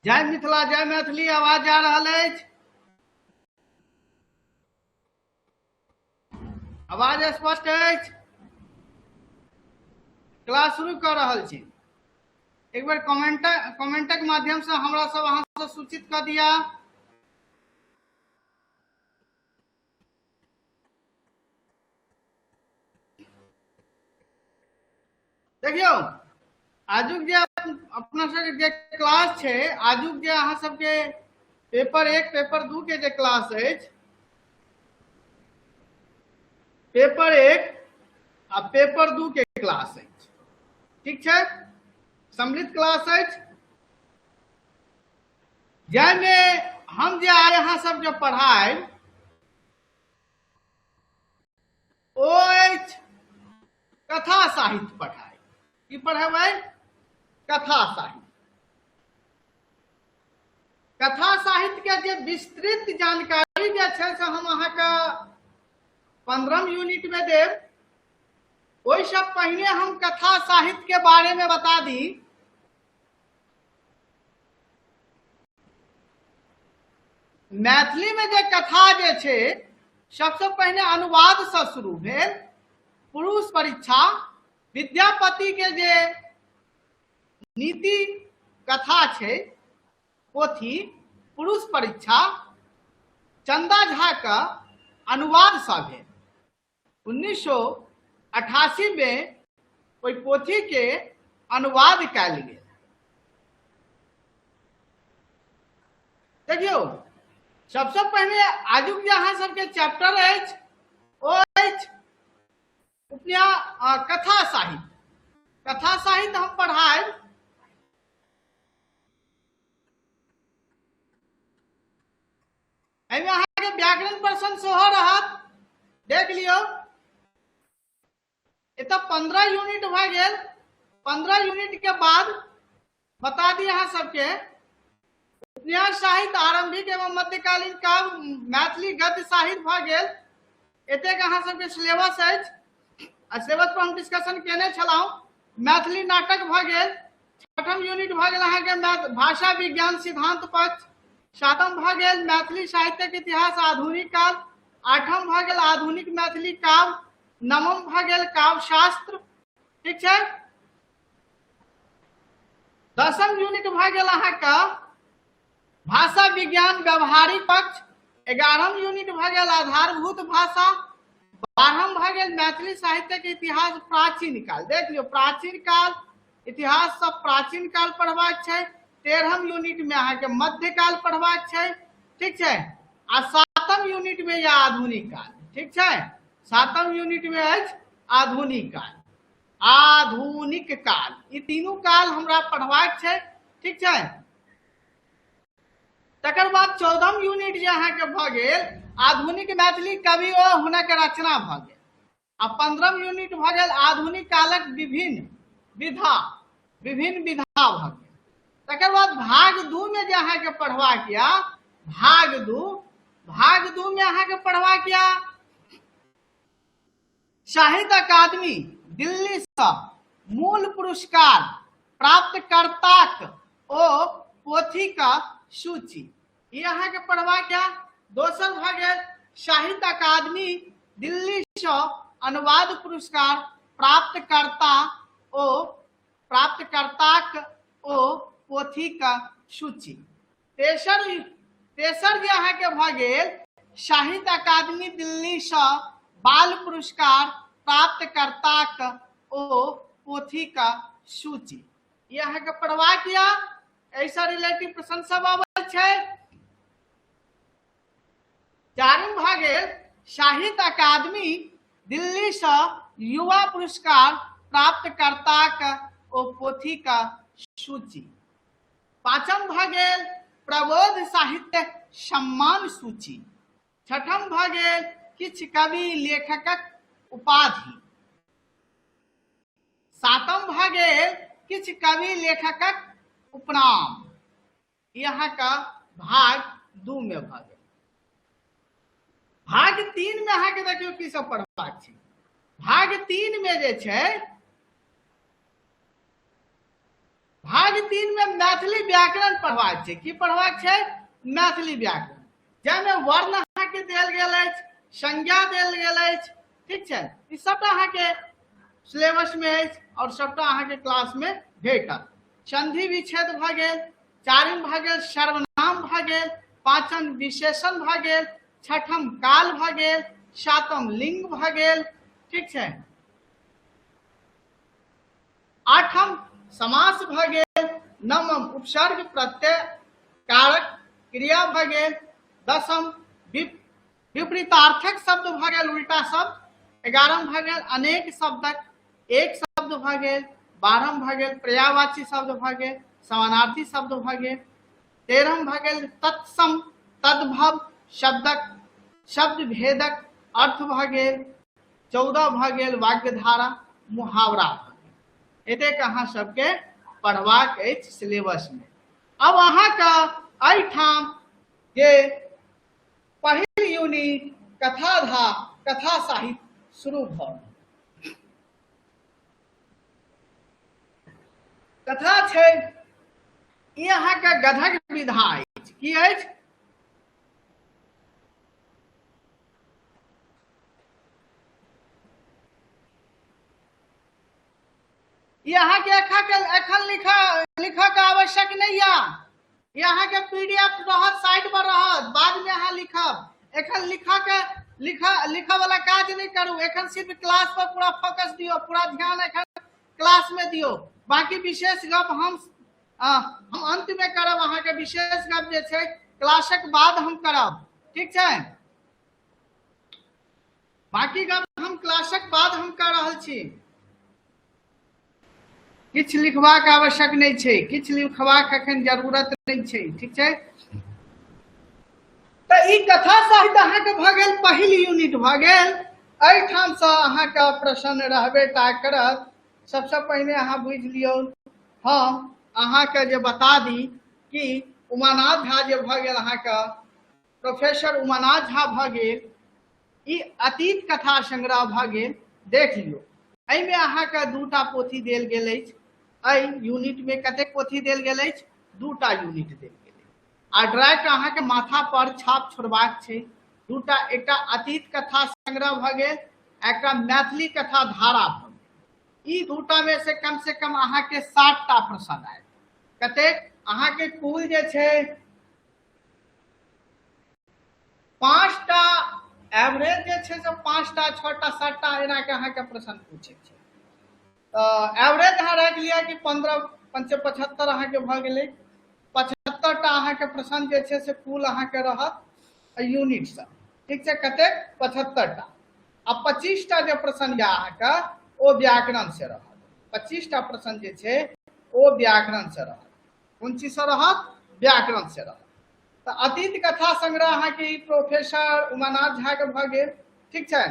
जय मिथिला जय मैथिली। आवाज जा रहल अछि? आवाज स्पष्ट अछि? क्लास शुरू कऽ रहल छी। एक बेर कमेंटक माध्यम से हमरा सब अहाँ से सूचित कऽ दिया। देखियौ, आजुक जे अपना सबके जे क्लास छै, आजुक जे अहाँ सबके पेपर 1 पेपर 2 के जे क्लास अछि, पेपर 1 आ पेपर 2 के क्लास अछि, ठीक छै, सम्मिलित क्लास अछि, जाहिमे हम जे आइ अहाँ सबके पढ़ायब ओ अछि कथा साहित्य पढ़ाइ। की पढ़ेबै? कथा साहित्य। कथा साहित्य के जे विस्तृत जानकारी जे छै से हम अहाँके 15 यूनिट में देब। ओहिसँ पहिने हम कथा साहित्य के बारे में बता दी। मैथिली में जे कथा जे छै सबसे पहिने अनुवाद से शुरू भेल। पुरुष परीक्षा, विद्यापति के जे नीति कथा छै पोथी पुरुष परीक्षा, चंदा झा का अनुवाद से भेल। 1988 में ओहि पोथी के अनुवाद कयल गेल। देखियौ, सबसे पहिने आजुक जे अहाँ सबके चैप्टर अछि ओ अछि उपन्यास कथा साहित्य। कथा साहित्य हम पढ़ायब। एहिमे अहाँके व्याकरण प्रश्न सेहो रहत, देख लियौ। एतऽ 15 यूनिट भऽ गेल। 15 यूनिट के बाद बता दी अहाँ सबके उपन्यास साहित्य, आरंभिक एवं मध्यकालीन काव्य, मैथिली गद्य साहित्य भऽ गेल। एतेक अहाँ सबके सिलेबस अछि आ सिलेबस पर हम डिस्कशन केने छलहुँ। मैथिली नाटक भऽ गेल। छठम यूनिट भऽ गेल अहाँके भाषा विज्ञान सिद्धांत पक्ष। सातम भऽ गेल मैथिली साहित्यक इतिहास आधुनिक काल। आठम भऽ गेल आधुनिक मैथिली काव्य। नवम भऽ गेल काव्य शास्त्र, ठीक छै। दसम यूनिट भऽ गेल अहाँके भाषा विज्ञान व्यवहारिक पक्ष। 11म यूनिट भऽ गेल आधारभूत भाषा। 12म भऽ गेल मैथिली साहित्यक इतिहास प्राचीन काल। देख लियौ, प्राचीन काल इतिहास सब प्राचीन काल पढ़बाक छै। 13म यूनिट में अहाँके मध्यकाल पढ़बाक छै, ठीक छै। आ 7म यूनिट में या आधुनिक काल, ठीक छै। 7म यूनिट में अछि आधुनिक काल। आधुनिक काल, ई तीनू काल हमरा पढ़बाक छै, ठीक छै। तकर बाद 14म यूनिट जे अहाँके भऽ गेल आधुनिक मैथिली कवि ओ हुनक रचना भऽ गेल। आ 15म यूनिट भऽ गेल आधुनिक कालक विभिन्न विधा, विभिन्न विधा भऽ गेल। तकर बाद भाग 2 में जे अहाँके पढ़बाक या भाग 2, भाग 2 में अहाँके पढ़बाक या साहित्य अकादमी दिल्ली सँ मूल पुरस्कार प्राप्तकर्ताक ओ पोथी का सूची, ई अहाँके पढ़बाक या। दोसर भऽ गेल साहित्य अकादमी दिल्ली सँ अनुवाद पुरस्कार प्राप्तकर्ता ओ प्राप्तकर्ताक ओ पोथी का सूची। तेसर जे अहाँके भऽ गेल साहित्य अकादमी दिल्ली सँ बाल पुरस्कार प्राप्तकर्ताक ओ पोथी का सूची, ई अहाँके पढ़बाक या। एहिसँ रिलेटिव प्रश्न सब अबै छै। चारिम भऽ गेल साहित्य अकादमी दिल्ली सँ युवा पुरस्कार प्राप्तकर्ताक ओ पोथी का सूची। पाँचम भऽ गेल प्रबोध साहित्य सम्मान सूची। छठम भऽ गेल किछु कवि लेखकक उपाधि। सातम भऽ गेल किछु कवि लेखकक उपनाम। ई अहाँके भाग 2 में भऽ गेल। भाग 3 में अहाँके देखियौ की सब पढ़बाक छै। भाग 3 में जे छै, भाग 3 में मैथिली व्याकरण पढ़बाक छै। की पढ़बाक छै? मैथिली व्याकरण, जाहिमे वर्ण अहाँके देल गेल अछि, संज्ञा देल गेल अछि, ठीक छै। ई सबटा अहाँके सिलेबस में अछि और सबटा अहाँके क्लास में भेटत। संधि विच्छेद भऽ गेल, चारिम भऽ गेल सर्वनाम भऽ गेल, पाँचम विशेषण भऽ गेल, छठम काल भऽ गेल, सातम लिंग भऽ गेल, ठीक छै, आठम समास भऽ गेल, नवम उपसर्ग प्रत्यय कारक क्रिया भऽ गेल, दसम विपरीतार्थक शब्द भऽ गेल, उल्टा शब्द, 11 भऽ गेल अनेक शब्दक एक शब्द भऽ गेल, 12 भऽ गेल पर्यायवाची शब्द भऽ गेल, समानार्थी शब्द भऽ गेल, 13 भऽ गेल तत्सम तद्भव शब्दक शब्द भेदक अर्थ भऽ गेल, 14 भऽ गेल वाक्यधारा मुहावरा भऽ गेल। एतेक अहाँ सबके पढ़बाक अछि सिलेबस में। अब अहाँके एहिठाम जे पहिल यूनिट कथाधा कथा साहित्य शुरू भऽ गेल। कथा छै ई अहाँके गधक विधा अछि। की अछि? ई अहाँके एखन लिखऽ के आवश्यक नहि यऽ। ई अहाँके पीडीएफ रहत, साइड पर रहत, बाद में अहाँ लिखब। एखन लिखऽ वाला काज नहि करू। एखन सिर्फ क्लास पर पूरा फोकस दियौ, पूरा ध्यान एखन क्लास में दियौ। बाकी विशेष गप हम अंत में करब। अहाँके विशेष गप जे छै क्लासक बाद हम करब, ठीक छै। बाकी गप हम क्लासक बाद हम कर रहल छी। किछु लिखबाक आवश्यक नहि छै, किछु लिखबाक एखन जरूरत नहि छै, ठीक छै। तऽ ई कथा साहित्य अहाँके भऽ गेल, पहिल यूनिट भऽ गेल। एहिठामसँ अहाँके प्रश्न रहबे टा करत। सबसँ पहिने अहाँ बुझि लियौ, हम अहाँके जे बता दी कि उमानाथ झा जे भऽ गेल, अहाँके प्रोफेसर उमानाथ झा भऽ गेल, ई अतीत कथा संग्रह भऽ गेल। देख लियौ, एहिमे अहाँके दूटा पोथी देल गेल अछि। एहि यूनिटमे कतेक पोथी देल गेल अछि? दूटा यूनिट देल गेल अछि। आ डायरेक्ट अहाँके माथा पर छाप छोड़बाक छै दूटा, एकटा अतीत कथा संग्रह भऽ गेल, एकटा मैथिली कथा धारा भऽ गेल। ई दूटा में से कम से कम अहाँके 7टा प्रश्न आयत। कतेक? अहाँके कुल जे छै 5टा एवरेज जे छै से 5टा 6टा 7टा एना के अहाँके प्रश्न पूछै छै। तऽ एवरेज अहाँ राखि लिअ कि 15 पंचे 75 अहाँके भऽ गेलै। 75टा अहाँके प्रश्न जे छै से कुल अहाँके रहत यूनिट से, ठीक छै। कतेक? 75टा। आ 25टा जे प्रश्न यऽ अहाँके ओ व्याकरण से रहत। 25टा प्रश्न जे छै ओ व्याकरण से रहत। कोन चीज से रहत? व्याकरण से रहत। तऽ अतीत कथा संग्रह अहाँके ई प्रोफेसर उमानाथ झा के भऽ गेल, ठीक छै।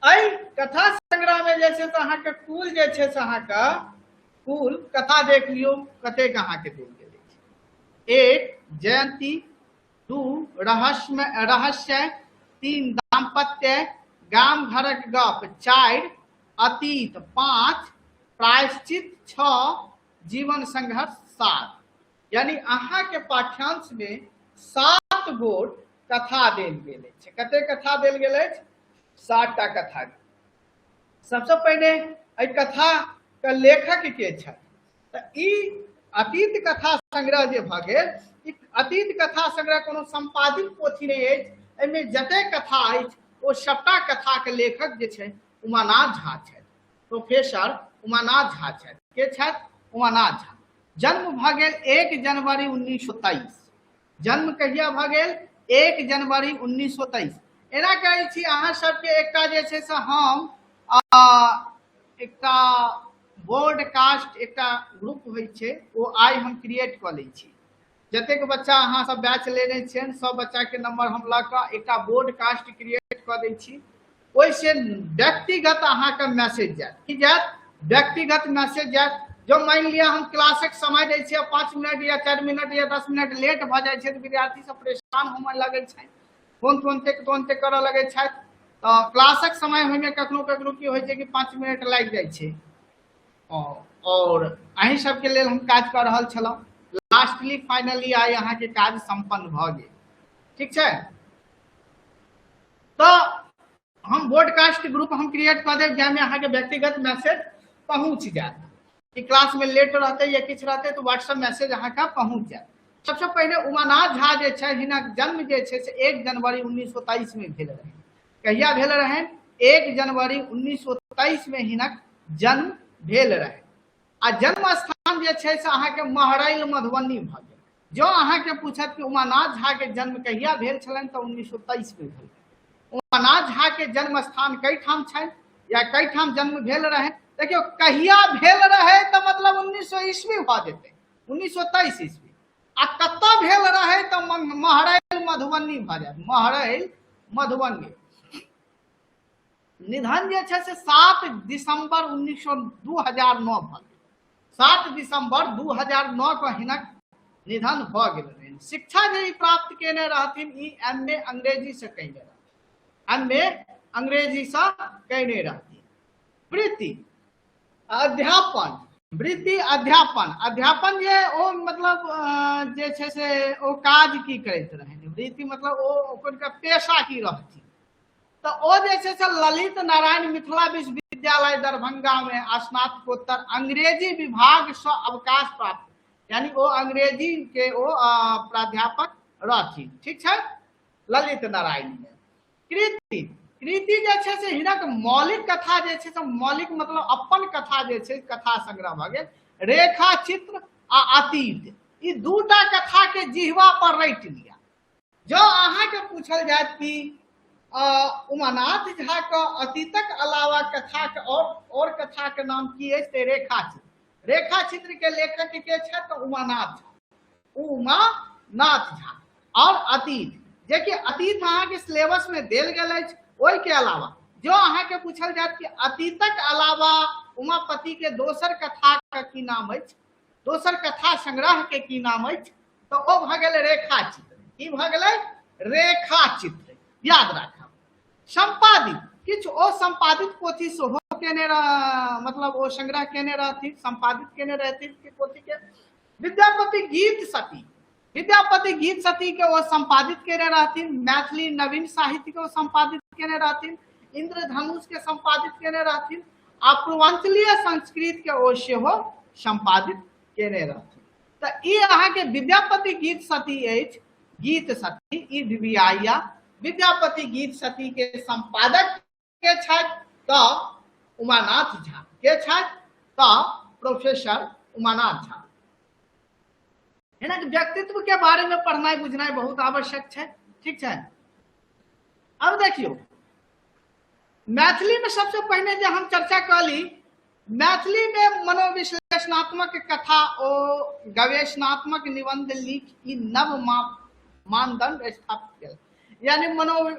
एहि कथा संग्रह में जे छै से अहाँके कुल जे छै से अहाँके कुल कथा देख लियौ कतेक अहाँके देल गेल अछि। 1 जयंती, 2 रहस्य, 3 दाम्पत्य, गाम घरक गप, 4 अतीत, 5 प्रायश्चित, 6 जीवन संघर्ष, 7। यानी अहाँके पाठ्यांश में 7 गोट कथा देल गेल अछि। कते कथा देल गेल अछि? 7टा कथा। सबसे पहिने एहि कथा के लेखक के छथि? तऽ ई अतीत कथा संग्रह जे भऽ गेल, ई अतीत कथा संग्रह कोनो संपादित पोथी नहि अछि। एहिमे जते कथा अछि ओ सबटा कथा के लेखक जे छै उमानाथ झा छथि, प्रोफेसर उमानाथ झा छथि। के छथि? उमानाथ झा। जन्म भऽ गेल 1 जनवरी 1923। जन्म कहिया भऽ गेल? 1 जनवरी 1923। एना कहै छी अहाँ सबके एकटा जे छै से हम एकटा बोर्डकास्ट एकटा ग्रुप होइ छै, ओ आइ हम क्रिएट कऽ लै छी। जतेक बच्चा अहाँ सब बैच लेने छियनि सब बच्चा के नंबर हम लऽ कऽ एकटा बोर्डकास्ट क्रिएट कऽ दै छी। ओहिसँ व्यक्तिगत अहाँके मैसेज जायत। की जायत? व्यक्तिगत मैसेज जायत। जँ मानि लिअ हम क्लासक समय दै छियै, 5 मिनट या 4 मिनट या 10 मिनट लेट भऽ जाइ छै तऽ विद्यार्थी सब परेशान होमय लगै छनि, फोन तुरन्ते तुरन्ते करऽ लगै छथि। तऽ क्लासक समय होइमे कखनो कखनो की होइ छै कि 5 मिनट लागि जाइ छै। और अहीं सबके लेल हम काज कऽ रहल छलहुँ। लास्टली फाइनली आइ अहाँके काज सम्पन्न भऽ गेल। ठीक छै, तऽ हम ब्रॉडकास्ट ग्रुप हम क्रिएट कऽ देब जाहिमे अहाँके व्यक्तिगत मैसेज पहुँच जायत कि क्लास में लेट रहते या किछु रहते तऽ व्हाट्सएप मैसेज अहाँके पहुँच जायत। सबसँ पहिने उमानाथ झा जे छै हिनक जन्म जे छै से 1 जनवरी 1923 में भेल रहै। कहिया भेल रहनि? 1 जनवरी 1923 में हिनक जन्म भेल रहै। आ जन्म स्थान जे छै से अहाँके महरैल मधुबनी भऽ गेल। जँ अहाँके पूछत कि उमानाथ झा के जन्म कहिया भेल छलनि तऽ 1923 में भेल। उमानाथ झा के जन्म स्थान कई ठाम छनि या कई ठाम जन्म भेल रहै। देखियौ कहिया भेल रहै तऽ मतलब 1900 ईस्वी भऽ जेतै, 1923 ईस्वी। आ कतऽ भेल रहै तऽ महरैल मधुबनी भऽ जायत, महरैल मधुबनी। निधन जे छै से 7 दिसंबर 2009 भऽ गेल। 7 दिसंबर 2009 के हिनक निधन भऽ गेल रहनि। शिक्षा जे ई प्राप्त केने रहथिन ई एम ए अंग्रेजी से कयने रहथिन, एम ए अंग्रेजी से कयने रहथिन। वृत्ति अध्यापन, वृत्ति अध्यापन, अध्यापन जे ओ मतलब जे छै से ओ काज की करैत रहनि, वृत्ति मतलब ओ हुनकर पेशा की रहथिन। तऽ ओ जे छै से ललित नारायण मिथिला विश्वविद्यालय दरभंगा में स्नातकोत्तर अंग्रेजी विभाग से अवकाश प्राप्त, यानी ओ अंग्रेजी के ओ प्राध्यापक रहथिन। ठीक छै, ललित नारायण में। कृति, कृति जे छै से हिनक मौलिक कथा जे छै से मौलिक मतलब अपन कथा जे छै कथा संग्रह भऽ गेल, रेखा चित्र आ अतीत, ई दूटा कथा के जिहवा पर रटि लिअ। जँ अहाँके पूछल जायत कि उमानाथ झा के अतीतक अलावा कथा के और कथा के नाम की अछि, तऽ रेखा चित्र। रेखा चित्र के लेखक के छथि तऽ उमानाथ झा, उमानाथ झा। और अतीत, जे कि अतीत अहाँके सिलेबस में देल गेल अछि, ओहि के अलावा जँ अहाँके पूछल जायत कि अतीतक अलावा उमापति के दोसर कथा के की नाम अछि, दोसर कथा संग्रह के की नाम अछि, तऽ ओ भऽ गेलै रेखा चित्र। की भऽ गेलै? रेखा चित्र, याद राखब। संपादित, किछु ओ संपादित पोथी सेहो केने रह, मतलब ओ संग्रह केने रहथिन, संपादित केने रहथिन पोथी के। विद्यापति गीत सती, विद्यापति गीत सती के ओ संपादित केने रहथिन। मैथिली नवीन साहित्य के ओ संपादित केने रहथिन। इंद्रधनुष के संपादित केने रहथिन। आ पूर्वांचलीय संस्कृत के ओ सेहो संपादित केने रहथिन। तऽ ई अहाँके विद्यापति गीत सती अछि, गीत सती ई विविआइया विद्यापति गीत सती के संपादक के छथि तऽ उमानाथ झा के छथि तऽ प्रोफेसर उमानाथ झा। हिनक व्यक्तित्व के बारे में पढ़नाइ बुझनाइ बहुत आवश्यक छै। ठीक छै, अब देखियौ मैथिली में सबसे पहिने जे हम चर्चा कली, मैथिली में मनोविश्लेषणात्मक कथा ओ गवेषणात्मक निबंध लिख ई नव मानदंड स्थापित केल। यानी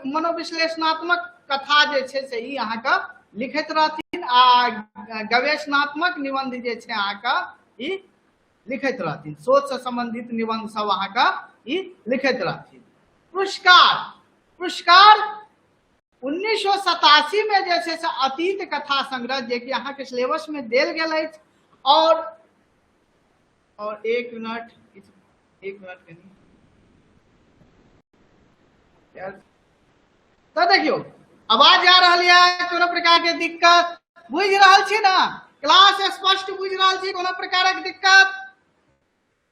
मनोविश्लेषणात्मक कथा जे छै से ई अहाँके लिखैत रहथिन आ गवेषणात्मक निबंध जे छै अहाँके ई लिखैत रहथिन, शोध से संबंधित निबंध सब अहाँके ई लिखैत रहथिन। पुरस्कार, पुरस्कार 1987 में जे छै से अतीत कथा संग्रह जे कि अहाँके सिलेबस में देल गेल अछि। और एक मिनट, एक मिनट कनी तऽ देखियौ आवाज आ रहल यऽ, कोनो प्रकार के दिक्कत बुझि रहल छी ना? क्लास स्पष्ट बुझि रहल छी? कोनो प्रकारक दिक्कत,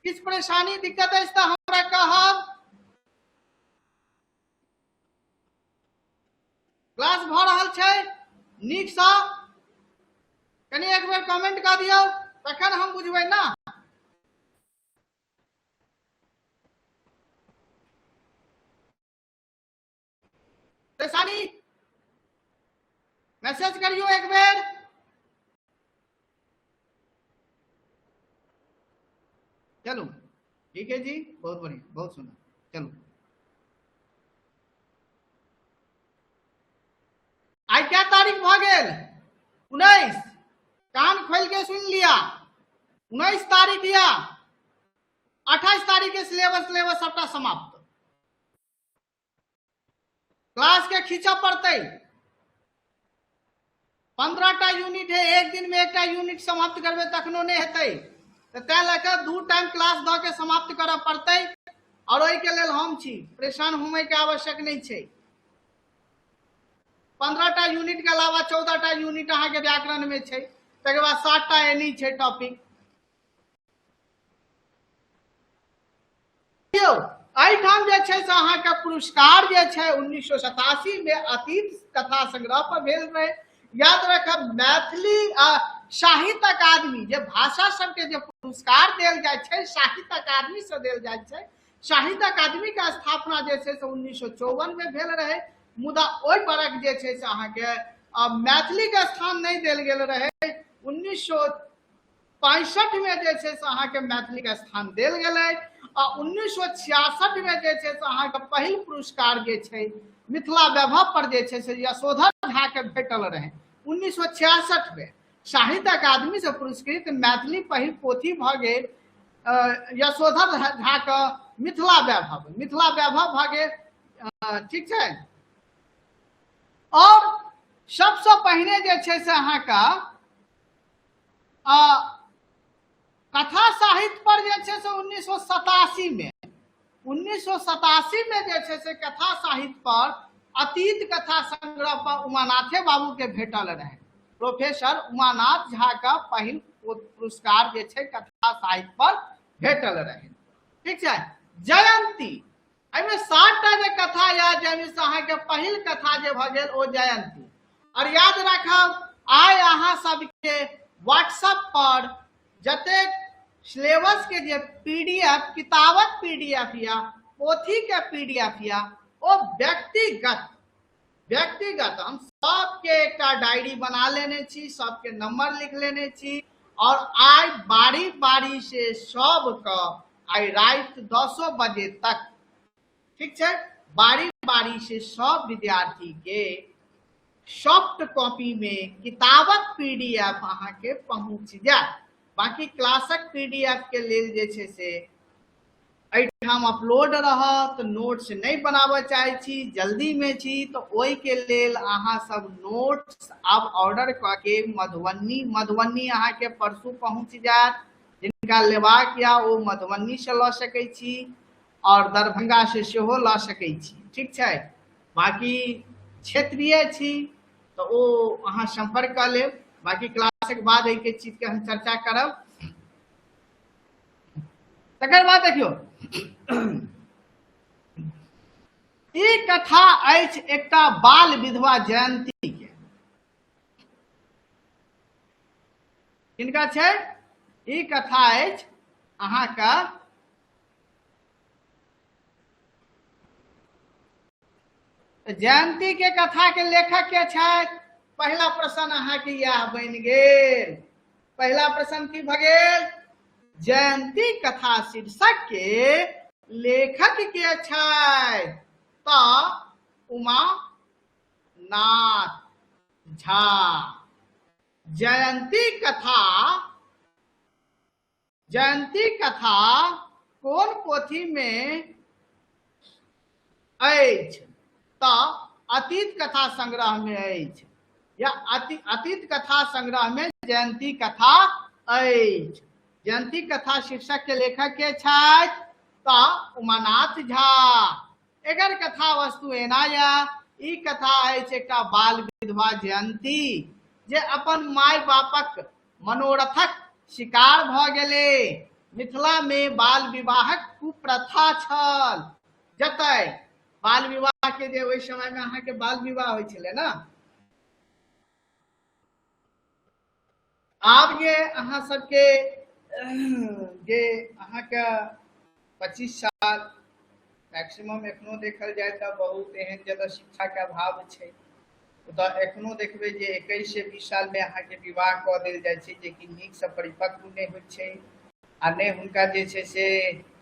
किछु परेशानी दिक्कत अछि तऽ हमरा कहब। क्लास भऽ रहल छै नीकसँ? कनि एक बेर कमेंट कऽ दियौ तखन हम बुझबै ना। परेशानी मैसेज करियौ एक बेर। चलू ठीक है जी, बहुत बढ़िया, बहुत सुंदर। चलू आइ क्या तारीख भऽ गेल? 19। कान खोल के सुन लिया, 19 तारीख या 28 तारीख के सिलेबस सिलेबस सबटा समाप्त। क्लास के खींचा पड़तै। 15टा यूनिट है, एक दिन में एकटा यूनिट समाप्त करबै तखनो नहि हेतै। तऽ तैं लऽ कऽ 2 टाइम क्लास दऽ के समाप्त करऽ पड़तै, आओर ओहिके लेल हम छी, परेशान होमयके आवश्यक नहि छै। 15टा यूनिट के अलावा 14टा यूनिट अहाँके व्याकरण में छै, तकर बाद 7टा एनी छै टॉपिक। यौ एहिठाम जे छै से अहाँके पुरस्कार जे छै 1987 में अतीत कथा संग्रह पर भेल रहे। याद रखब मैथिली आ साहित्य अकादमी जे भाषा सबके जे पुरस्कार देल जाइ छै साहित्य अकादमी से देल जाइ छै। साहित्य अकादमी के स्थापना जे छै से 1954 में भेल रहे, मुदा ओहि बरख जे छै से अहाँके मैथिली के स्थान नहि देल गेल रहे। 1965 में जे छै से अहाँके मैथिली के स्थान देल गेलै आ 1966 में जे छै से अहाँके पहिल पुरस्कार जे छै मिथिला वैभव पर जे छै से यशोधर झा के भेटल रहै। 1966 में साहित्य अकादमी से पुरस्कृत मैथिली पहिल पोथी भऽ गेल यशोधर झा के मिथिला वैभव, मिथिला वैभव भऽ गेल, ठीक छै। और सबसँ पहिने जे छै से अहाँके कथा साहित्य पर जे छै से 1987 में, 1987 में जे छै से कथा साहित्य पर अतीत कथा संग्रह पर उमानाथे बाबू के भेटल रहे। प्रोफेसर उमानाथ झा का पहिल पुरस्कार जे छै कथा साहित्य पर भेटल रहे, ठीक छै। जयंती, एहिमे 7टा जे कथा यऽ जाहिमे से अहाँके पहिल कथा जे भऽ गेल ओ जयंती। और याद राखब आइ अहाँ सबके व्हाट्सएप पर जतेक सिलेबस के जे पीडीएफ, किताबक पीडीएफ या पोथी के पीडीएफ या ओ व्यक्तिगत, व्यक्तिगत हम सबके एकटा डायरी बना लेने छी, सबके नंबर लिख लेने छी और आइ बारी बारी से सबके आइ राति 10 बजे तक, ठीक छै, बारी बारी से सब विद्यार्थी के सॉफ्ट कॉपी में किताबक पीडीएफ अहाँके पहुँच जायत। बाकी क्लासक पीडीएफ के लेल जे छै से एहिठाम अपलोड रहत। नोट्स नहि बनाबऽ चाहै छी, जल्दी में छी, तऽ ओहिके लेल अहाँ सब नोट्स आब ऑर्डर कऽ के मधुबनी, मधुबनी अहाँके परसू पहुँच जायत। जिनका लेबाक या ओ मधुबनी से लऽ सकै छी और दरभंगा से सेहो लऽ सकै छी, ठीक छै। बाकी क्षेत्रीय छी तऽ ओ अहाँ सम्पर्क कऽ लेब। बाकी क्लासक बाद एहिके चीजके हम चर्चा करब। तकर बाद देखियौ ई कथा अछि एकटा बाल विधवा जयंती के। किनका छै ई कथा अछि अहाँके जयंती के कथा के लेखक के छथि? पहिला प्रश्न अहाँके इएह बनि गेल। पहिला प्रश्न की भऽ गेल? जयंती कथा शीर्षक के लेखक के छथि? तऽ उमानाथ झा। जयंती कथा, जयंती कथा कोन पोथी में अछि? तऽ अतीत कथा संग्रह में अछि या अतीत कथा संग्रह में जयंती कथा अछि। जयंती कथा शीर्षक के लेखक के छथि? तऽ उमानाथ झा। एकर कथा वस्तु एना या, ई कथा अछि एकटा बाल विधवा जयंती जे अपन माय बापक मनोरथक शिकार भऽ गेलै। मिथिला मे बाल विवाहक कुप्रथा छल, जतय बाल विवाह के जे ओहि समय मे अहाँके बाल विवाह होइ छलै ने। आब जे अहाँ सबके जे अहाँके 25 साल मैक्सिमम एखनो देखल जाय तऽ बहुत एहन जगह शिक्षा के अभाव छै, ओतऽ एखनो देखबै जे 21 से 20 साल मे अहाँके विवाह कऽ देल जाइ छै, जेकि नीकसँ परिपक्व नहि होइ छै आ नहि हुनका जे छै से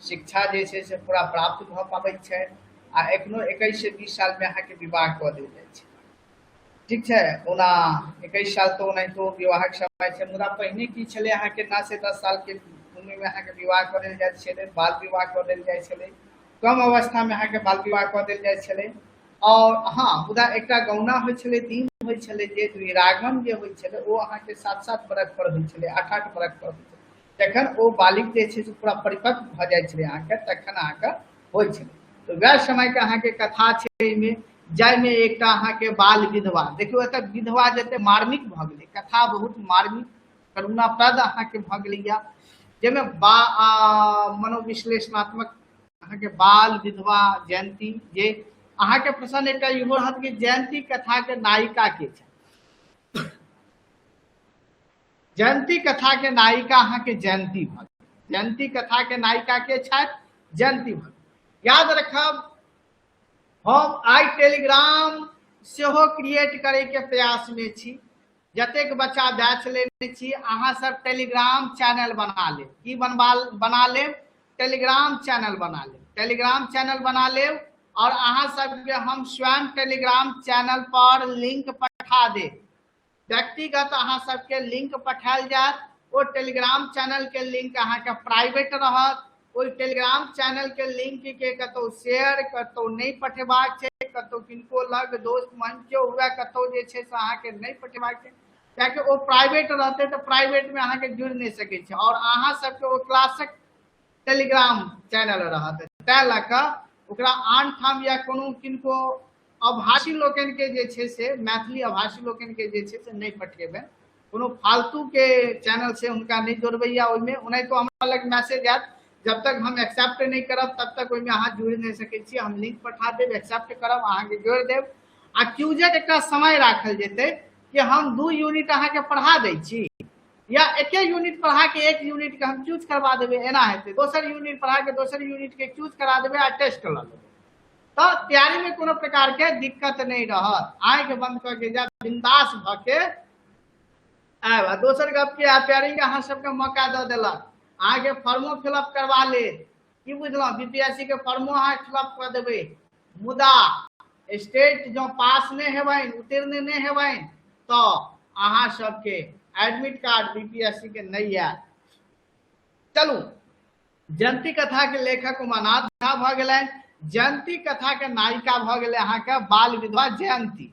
शिक्षा जे छै से पूरा प्राप्त भऽ पाबै छै आ एखनो 21 से 20 साल मे अहाँके विवाह कऽ देल जाइ छै, ठीक छै। ओना 21 साल तऽ ओनाहितो विवाहक समय छै, मुदा पहिने की छलै अहाँके 9 से 10 साल के उम्र मे अहाँके विवाह कऽ देल जाइत छलै, बाल विवाह कऽ देल जाइ छलै, कम अवस्था मे अहाँके बाल विवाह कऽ देल जाइ छलै। और हँ, मुदा एकटा गौना होइ छलै, दिन होइ छलै जे द्विरागमन जे होइ छलै ओ अहाँके 7-7 बरख पर होइ छलै, 8-8 बरख पर होइ छलै। जखन ओ बालिग जे छै से पूरा परिपक्व भऽ जाइ छलै अहाँके, तखन अहाँके होइ छलै। तऽ वएह समयके अहाँके कथा छै एहिमे, जाहिमे एकटा अहाँके बाल विधवा। देखियौ, एतऽ विधवा जते मार्मिक भऽ गेलै, कथा बहुत मार्मिक करुणाप्रद अहाँके भऽ गेलैया, जाहिमे बा मनोविश्लेषणात्मक अहाँके बाल विधवा जयंती, जे अहाँके प्रश्न एकटा इहो रहत कि जयंती कथा के नायिका के छै। जयंती कथा के नायिका अहाँके जयंती भऽ गेल। जयंती कथा के नायिका के छथि? जयंती भऽ गेल। याद रखब, हम आइ टेलीग्राम सेहो क्रिएट करे के प्रयास में छी। जतेक बच्चा बैच लेने छी, अहाँ सब टेलीग्राम चैनल बना लेब। की बनवा बना लेब? टेलीग्राम चैनल बना लेब। टेलीग्राम चैनल बना लेब और अहाँ सबके हम स्वयं टेलीग्राम चैनल पर लिंक पठा देब। व्यक्तिगत अहाँ सबके लिंक पठायल जायत। ओ टेलीग्राम चैनल के लिंक अहाँके प्राइवेट रहत। ओहि टेलीग्राम चैनल के लिंक के कतौ शेयर कतौ नहि पठेबाक छै, कतौ किनको लग दोस्त मन केओ हुए, कतौ जे छै से अहाँके नहि पठेबाक छै, कियाकि ओ प्राइवेट रहतै तऽ प्राइवेट में अहाँके जुड़ि नहि सकै छै और अहाँ सबके ओ क्लासक टेलीग्राम चैनल रहत। तैं लऽ कऽ ओकरा आन ठाम या कोनो किनको अभाषी लोकनि के जे छै से, मैथिली अभाषी लोकनि के जे छै से नहि पठेबै। कोनो फालतू के चैनल से हुनका नहि जोड़बैया ओहिमे। ओनाहितो हमरा लग मैसेज आयत, जब तक हम एक्सेप्ट नहि करब तब तक ओहिमे अहाँ जुड़ि नहि सकै छी। हम लिंक पठा देब, एक्सेप्ट करब, अहाँके जोड़ि देब। आ क्यूजक एकटा समय राखल जेतै कि हम 2 यूनिट अहाँके पढ़ा दै छी या एके यूनिट पढ़ा के एक यूनिट के हम चूज करवा देबै, एना हेतै। दोसर यूनिट पढ़ा के दोसर यूनिट के चूज करा देबै आ टेस्ट लऽ लेबै, तऽ तैयारी में कोनो प्रकार के दिक्कत नहीं रहत। आँखि बंद कऽ के जायब, बिंदास भऽ के आयब। आ दोसर गप के अपेयरिंग अहाँ सबके मौका दऽ देलक, अहाँके फॉर्मो फिलअप करवा लेत, की बुझलहुँ, बीपीएससी के फॉर्मो अहाँ फिलअप कऽ देबै, मुदा स्टेट जँ पास नहि हेबनि, उत्तीर्ण नहि हेबनि, तऽ अहाँ सबके एडमिट कार्ड बीपीएससी के नहि आयत। चलू, जयंती कथा के लेखक उमानाथ झा भऽ गेलनि। जयंती कथा के नायिका भऽ गेलै अहाँके बाल विधवा जयंती,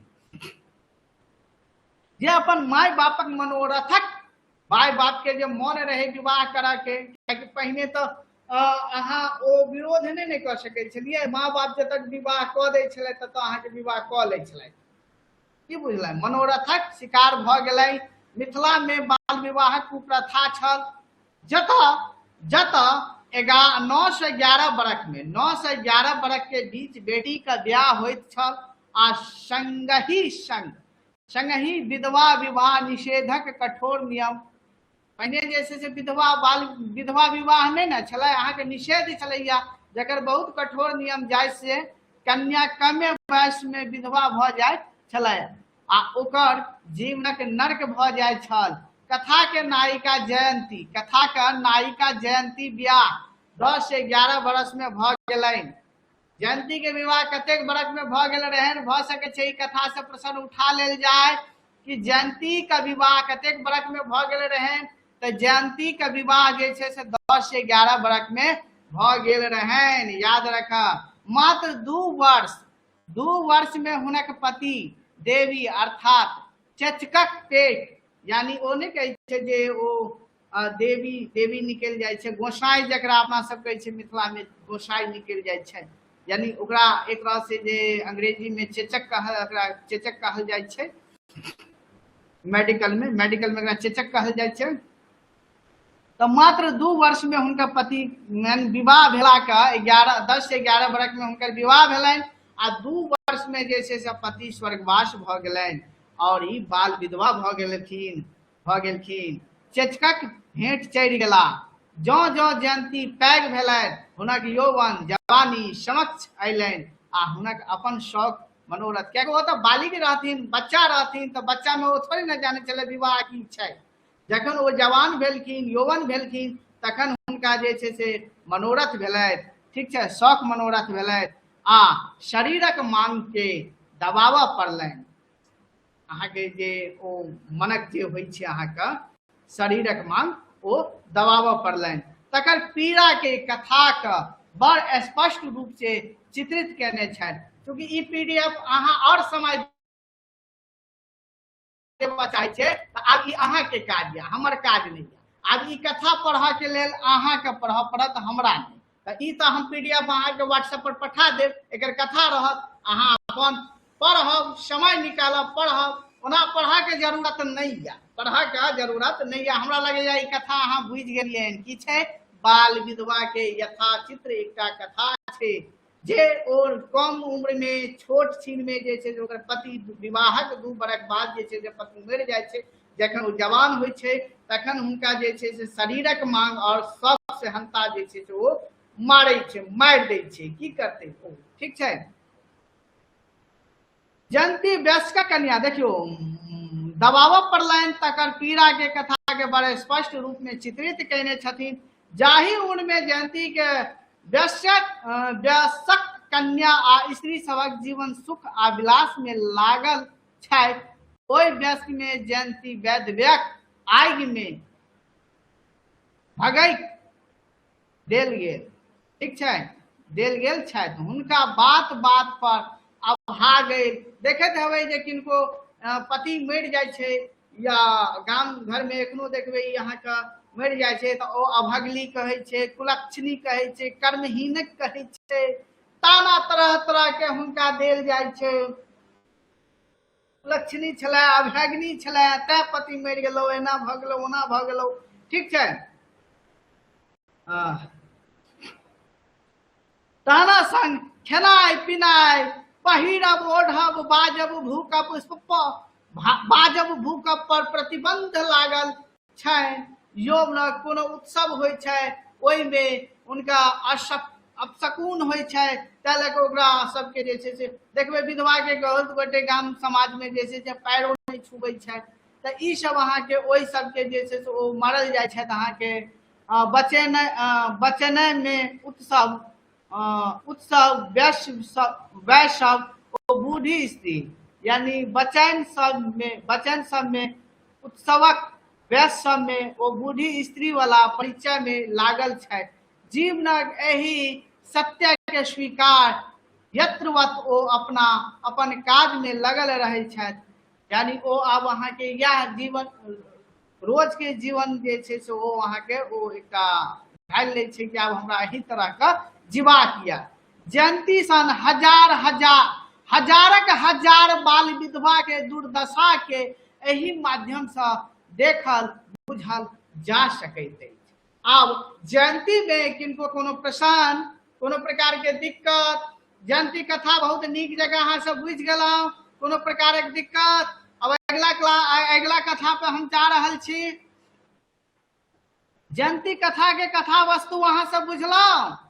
जे अपन माय बापक मनोरथक, माय बाप के जे मन रहे विवाह करऽ के, कियाकि पहिने तऽ अहाँ ओ विरोध नहि ने कऽ सकै छलियै। माँ बाप जतऽ विवाह कऽ दै छलै ततऽ अहाँके विवाह कऽ लै छलै, की बुझलै। मनोरथक शिकार भऽ गेलै। मिथिला में बाल विवाहक कुप्रथा छल, जतऽ जतऽ 9 से 11 बरख में, 9 से 11 बरख के बीच बेटी का ब्याह होइत छल आ संगहि संग संगहि विधवा विवाह निषेधक कठोर नियम। पहिने जे छै से विधवा बाल विधवा विवाह नहि ने छलै, अहाँके निषेध छलैया, जकर बहुत कठोर नियम, जाहि से कन्या कमे वयस में विधवा भऽ जाइत छलै आ ओकर जीवनक नर्क भऽ जाइत छल। कथा के नायिका जयंती, कथा के नायिका जयंती ब्याह 10 से 11 बरस में भऽ गेलनि। जयंती के विवाह कतेक बरख में भऽ गेल रहनि? भऽ सकै छै ई कथा से प्रश्न उठा लेल जाय कि जयंती का विवाह कतेक बरख में भऽ गेल रहनि। तऽ जयंती के विवाह जे छै से 10 से 11 बरख में भऽ गेल रहनि। याद रखब, मात्र 2 वर्ष, 2 वर्ष में हुनक पति देवी अर्थात चेचकक पेट, यानी ओ नहि कहै छै जे ओ देवी देवी निकलि जाइ छै, गोसाई जकरा अपना सब कहै छै मिथिला में, गोसाई निकलि जाइ छै, यानी ओकरा एक तरह से जे अंग्रेजी में चेचक कहल, ओकरा चेचक कहल जाइ छै मेडिकल में, मेडिकल में एकरा चेचक कहल जाइ छै। तऽ मात्र 2 वर्ष में हुनकर पति विवाह भेला के 10 से 11 बरख में हुनकर विवाह भेलनि आ 2 वर्ष में जे छै से पति स्वर्गवास भऽ गेलनि और ई बाल विधवा भऽ गेलखिन, भऽ गेलखिन। चेचकक भेंट चढ़ि गेला। जँ जँ जयंती पैघ भेलनि, हुनक यौवन जवानी समक्ष अयलनि आ हुनक अपन शौक मनोरथ, कियाकि ओ तऽ बालिग रहथिन, बच्चा रहथिन, तऽ बच्चा में ओ थोड़े ने जानै छलै विवाह की छै। जखन ओ जवान भेलखिन, यौवन भेलखिन, तखन हुनका जे छै से मनोरथ भेलथि, ठीक छै, शौक मनोरथ भेलथि आ शरीरक मांग के दबाबऽ पड़लनि। अहाँके जे ओ मनक जे होइ छै अहाँके शरीरक मांग, ओ दबाबऽ पड़लनि। तकर पीड़ा के कथाक बड़ स्पष्ट रूप से चित्रित केने छथि। चूँकि ई पीडीएफ अहाँ और समय देबऽ चाहै छियै तऽ आब ई अहाँके काज यऽ, हमर काज नहि यऽ। आब ई कथा पढ़ऽके लेल अहाँके पढ़ऽ पड़त, हमरा नहि। तऽ ई तऽ हम पीडीएफ अहाँके व्हाट्सएप पर पठा देब, एकर कथा रहत, अहाँ अपन पढ़ब, समय निकालब, पढ़ब। ओना पढ़ऽके जरूरत नहि यऽ, पढ़ऽके जरूरत नहि यऽ। हमरा लगैए ई कथा अहाँ बुझि गेलियै हन की छै। बाल विधवा के यथाचित्र एकटा कथा छै जे ओ कम उम्र में छोट छीन में जे छै ओकर पति विवाहक 2 बरख बाद जे छै से पति मरि जाइ छै। जखन ओ जवान होइ छै तखन हुनका जे छै से शरीरक मांग और सब सेहनता जे छै से ओ मारै छै, मारि दै छै। की करतै ओ, ठीक छै। जयंती वयस्क कन्या देखियौ दबाव पड़लनि तकर पीड़ा के कथा के बड़े स्पष्ट रूप में चित्रित कयने छथिन। जाहि उम्र में जयंती के वयस्क कन्या आ स्त्री सभक जीवन सुख आ विलास में लागल छथि, ओहि वयस्क में जयंती वैधव्यक आगि में भगैत देल गेल, ठीक छै, देल गेल छथि। हुनका बात बात पर अभागल देखैत हेबै जे किनको पति मरि जाइ छै या गाम घरमे एखनो देखबै अहाँके मरि जाइ छै तऽ ओ अभगली कहै छै, कुलक्षणी कहै छै, कर्महीनक कहै छै, ताना तरह तरह के हुनका देल जाइ छै। लक्ष्मी छलै, अभ्याग्नि छलै, तैं पति मरि गेलौ, एना भऽ गेलौ, ओना भऽ गेलौ, ठीक छै। तहना संग खेनाइ पिनाइ, पहिरब ओढ़ब, बाजब भूकब, बाजब भूकब पर प्रतिबंध लागल छनि। यौवनक कोनो उत्सव होइ छै ओहिमे हुनका अपशकुन होइ छै, ताहि लऽ कऽ ओकरा सबके जे छै से देखबै विधवाके बहुत गोटे गाम समाजमे जे छै से पैरो नहि छुबै छै। तऽ ई सब अहाँके ओहि सबके जे छै से ओ मारल जाइ छथि अहाँके। बचेनाइ बचेनाइमे उत्सव उत्सव वैष्णव ओ बूढ़ी स्त्री यानी बचैन सबमे, बचैन सबमे उत्सवक व्यस्त सबमे ओ बूढ़ी स्त्री वाला परिचय मे लागल छथि। जीवनक एहि सत्य के स्वीकार यत्रवत ओ अपना अपन काज मे लगल रहै छथि। यानी ओ आब अहाँके इएह जीवन रोज के जीवन जे छै से ओ अहाँके ओ एकटा ढालि लै छै कि आब हमरा एहि तरहके जीबाक यऽ। जयंती सन हजार हजार हजारक हजार बाल विधवा के दुर्दशा के एहि माध्यमसँ देखल बुझल जा सकैत अछि। आब जयंती मे किनको कोनो प्रश्न, कोनो प्रकार के दिक्कत? जयंती कथा बहुत नीक जगह अहाँ सब बुझि गेलहुँ, कोनो प्रकारक दिक्कत? अब अगिला कथा पर हम जा रहल छी। जयंती कथा के कथा वस्तु अहाँ सब बुझलहुँ?